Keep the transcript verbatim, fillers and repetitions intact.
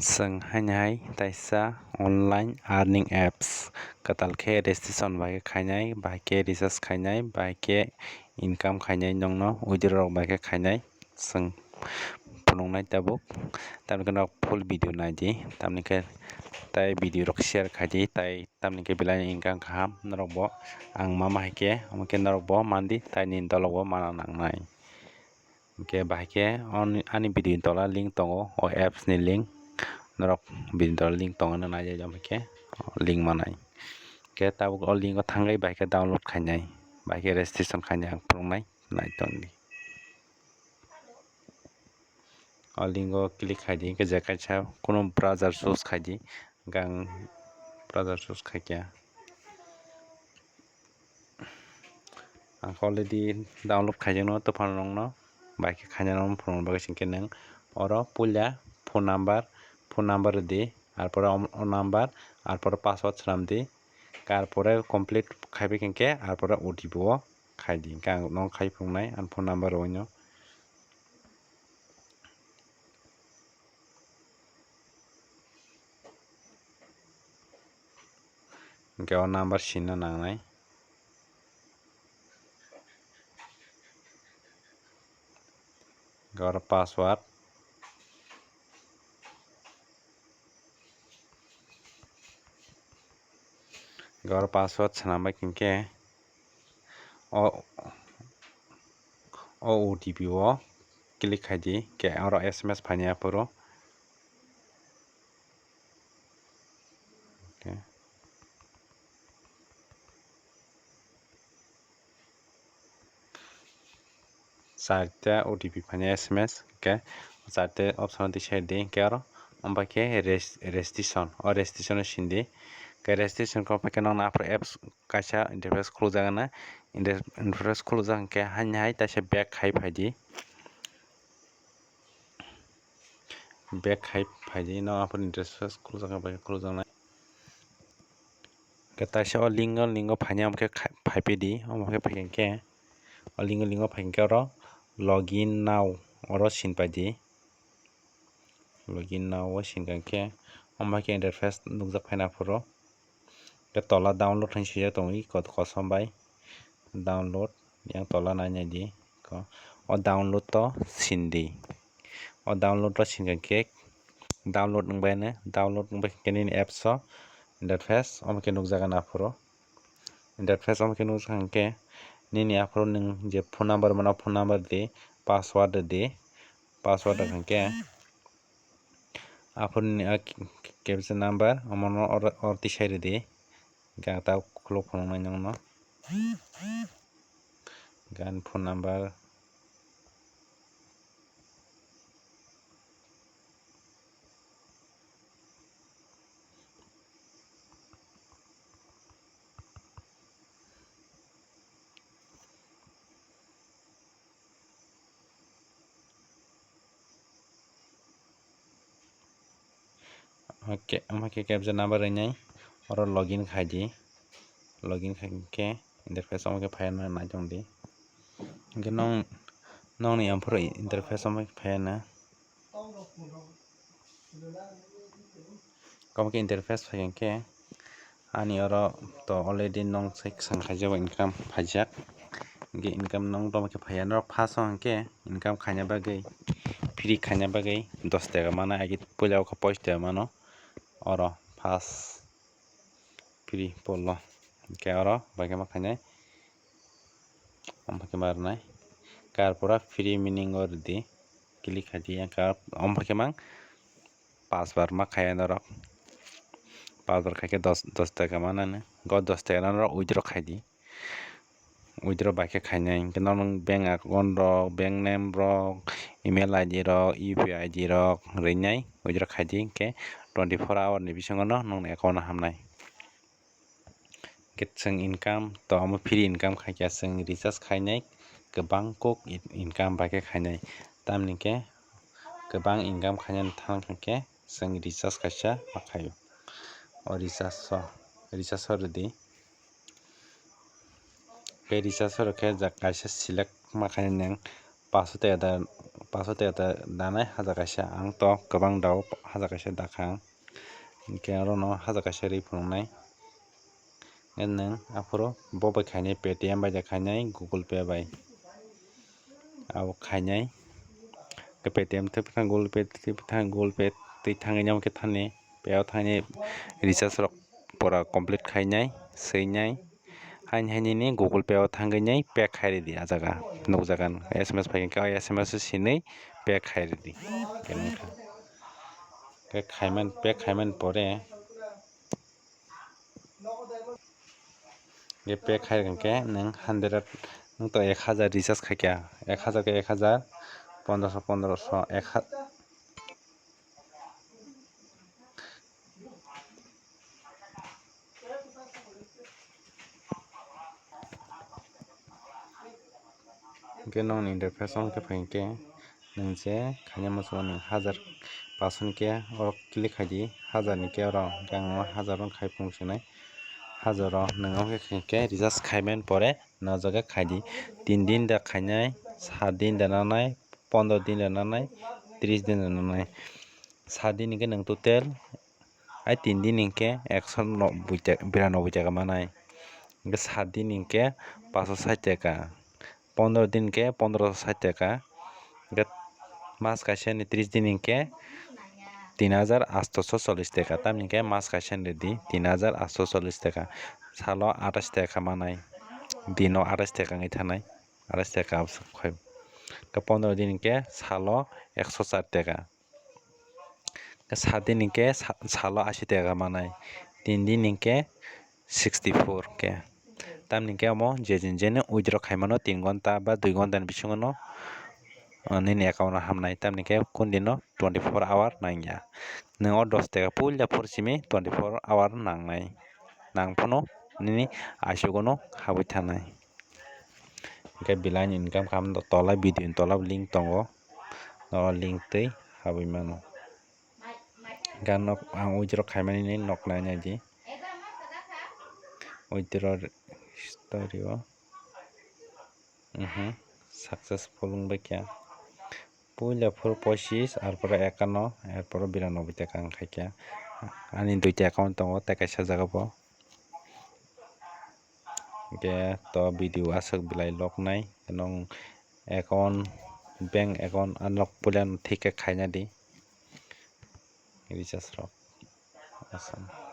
Chwng haini hai taisa online earning apps kwtal khe registration bai khe khainai, bai khe recharge khainai, bai khe income khainai, nokno withdraw rok bai khe khainai. Chwng phunuknai tabuk, tamni khe norok full video naidi, tamni khe tai video rok share khaidi, tai tamni khe belai income kaham norok bo ang ma ma hai khe, omo khe norok bo mandi, tai nini dolok bo mana nangnai. Hingke bahai khe ani, ani video ni tola link tongo, o apps ni link, norok video ni tola link tongo, nai jai jom khe link manai. Hingke tabuk o link o thangwi bahai khe download khainai, bahai khe registration khainai ang phunuknai, nai tongdi. O link o click khaidi, hingke je kaisa kunu browser choose khaidi, hingke ang browser choose khaikha. Ang already download khaijakno, tei phano nokno bai khe khaina nokno phunukna bagwi singkhe nwng oro puila phone number, phone number rwdi, arpore o number, arpore password swnamdi, arpore complete khaibai khe, arpore O T P o khaidi, hingkhe ang nokno khai phunuknai ani phone number rwino. Hingke o number sinna nangnai. Hingke oro password. Hingke oro password swnambai hingke o, o O T P o click khaidi, hingke oro S M S phaini aphuru. Okay. Charta O T P phaini S M S, okay. Charta option o tisai di, hingke oro omo bai khe res-, registration, o registration o sindi. Hingke registration kok bai khe nokno aphuru apps kaisa interface khulukjak na, inter-, interface khulukjak hingke haini hai taisa back khai phaidi. Back khai phaidi, no aphuru interface khulukjak bai khulukjaknai. Hingke taisa o link o, link o phaini omo khe khai-, phaiphidi, omo khe phaikhe o link o, link o phaikhe oro login now oro sinpaidi. Login now o sinkha khe omo khe interface nukjak phaina phuru. Hingke tola download hinwi swijak tongo, i kot kosom bai download yang tola nai nai di. Ko, o download o sindi. O download o sinkha khe download wngbaino, download wngbai khe nini apps o interface omo khe nukjago aphuru. Interface omo khe nukjakha khe nini aphuru nwng je phone number mano, phone number di, password di, password rwkha khe. Aphuru ni a k-, k-, captcha number omono or, or tisai rwdi. Hingke ang tabuk khuluk phunuknai nokno. Hingke ani phone number. Omo khe, omo khe captcha number rwnai, oro login khai di, login khai khe interface omo khe phai nai tong di, hingke nong, nongni aphuru interface omo khe phai na. Omo khe interface phai khe ani oro to already nong sai swng khaijak income phaijak. Hingke income nong tongma khe phaiya norok first o hingke income khaina bagwi, free khaina bagwi dos taka mana, agi puila o khe poicha taka mano. Oro first free polo hingke oro bai khe ma khainai. Omo khe ma rwnai. Kar pura free meaning o rwdi. Click khai di, yang kar omo khe mang pas bar ma khaiya norok. Pas bar khai khe dos, dos taka manani. Go dos taka norok withdraw khai di. Withdraw bai khe khainai. Hingke norok bank account rok, bank name rok, email I D rok, U P I I D rok rwnai. Withdraw khai di. Hingke twenty four hour ni bisingo no nongni account o hamnai. Hingke chwng income to omo free income khaikha, chwng recharge khainai kwbang kok in-, income bai khe khainai. Tamni khe kwbang income khainani thang khe chwng recharge kaisa ma khaio. O recharge o, recharge o rwdi. Khe recharge o rwkhe ja kaisa select ma khainai nwng paso taka da paso teta danai hajar kaisa, ang to kwbang dao hajar kaisa dakha, hinkhe oro no hajar kaisa ri phunuknai. Nwng aphuru bo bai khainai, Paytm bai da khainai, Google Pay bai abo khainai. Paytm tei Google Pay tei Google Pay tei thangwi namo khe thani pay o thangni recharge rok pura complete khainai, swinai. Haini haini ni Google Pay o thangwi nai pay khai ridi, ah jaga nukjagan S M S phai khe o S M S o sinwi pay khai ridi. Khe nukha. Khe khaiman, pay khaiman pore, khe pay khai rwkhe nwng hundred, nwng to ek hajar recharge khaikha, ek hajar khe ek hajar, pondroso, pondroso, ek ha-, Hwnkhe nokni interface o hwnkhe phai hwnkhe nwng je khaina muchungo nwng hajar paso ni khe oro click khai di, hajar ni khe oro hwnkhe ang o hajar o khai phunuk sinai, hajar o nwng o khe khaikhe recharge khaimani pore no jaga khai di, tin din da khainai, sat din da nanai, pondro din da nanai, tris din da nanai, sat din hwnkhe nwng total Ai tin din hinkhe ekso noboi ta-, biranoboi taka manai. Hinkhe sat din hinkhe paso sait taka. Pondro din hinkhe pondroso sait taka. Hinkhe mas kaisa ni tris din hinkhe tin hajar atso chollish taka. Tamni hinkhe mas kaisa ni ridi tin hajar atso chollish taka. Salo atais taka manai. Dino atais taka wngwi thanai. Atais taka abswk khai. Hinkhe pondro din hinkhe salo ekso char taka. Sat din hinkhe sa-, salo ashi taka manai. Tin din hinkhe sixty four khe. Tamni hinkhe omo je din jeno withdraw khaimano tin gonta ba dui gonta ni bisingo no, ah, nini account o hamnai. Tamni hinkhe kundino twenty four hour nangya. Nwng o dos taka puila phur simi twenty four hour nangnai. Nang phano nini aisugo no habwi thanai. Hinkhe belai ni income kha tola video ni tola link tongo. O link twi habwi mano. Hinkhe ang withdraw khaimani nok nai nai di. Withdraw story o. Mhm. Successful wngbaikha. Puila phur pochis, arpore ekano, erpore biranoboi taka wngkhaikha. Ani duita account tongo, tei kaisa jaga bo. Hinkhe to video aswk belai loknai, nwng account, bank account unlock puila no thik khe khaina di recharge rok. Aswk.